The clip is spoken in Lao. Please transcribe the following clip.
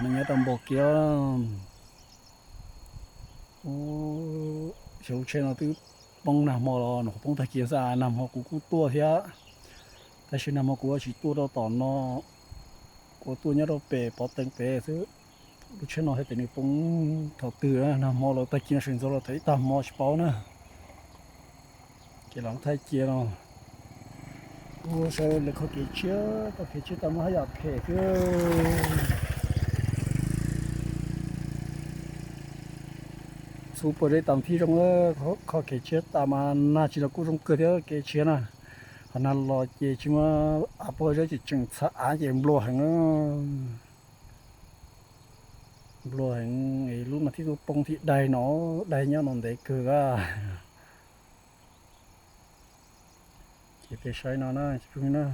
ມັນຍັງຕ້ອງບອກກຽມ. ໂອ້ ເຊວເຊນເອົາຕື້ ປ່ອງນຳມອລອນ ປ່ອງຕາກຽມສະອາດ ນຳມອກູກູຕົວເທຍ. ແຕ່ຊິນຳມອກູຊິຕົວດອກຕອນນໍ ກົວຕົວຍອດອກເປ ປອດແຕ່ງເປຊື້ ລູກເຊນເນາະ ໃຫ້ແຕ່ນີ້ປົງເທົ່າຕື່ນນະ ນຳມອລອຕາກຽມເຊິງໂຊລະໄທຕາມມອຊິເປົານະ. ເກລອງໄທເກຍເນາະ. ໂອ້ ໃສ່ເລີຍ ຂໍເກເຊຍ ຂໍເກເຊຍຕາມມາໃຫ້ຢາກເພຄື ສູ້ເປີດໄດ້ຕາມທີ່ລົງເອີ ຂໍເກເຊຍຕາມມາໜ້າຈິນລະກຸລົງເກີດເດີ ເກເຊຍນະ. ຂະໜາດຫຼໍ່ເຈຊິມາອາໂປເຈຈຶ່ງສະອາດເຈບລັວແຮງເອີ ບລັວແຮງ. ເອີ ລຸ້ນມາທີ່ຕຸກປົງທີ່ໄດ້ເນາະ ໄດ້ຍອດນອນໄດ້ເກີກາ ເຈໄປໃຊ້ນອນນະ ຈຸງນະ.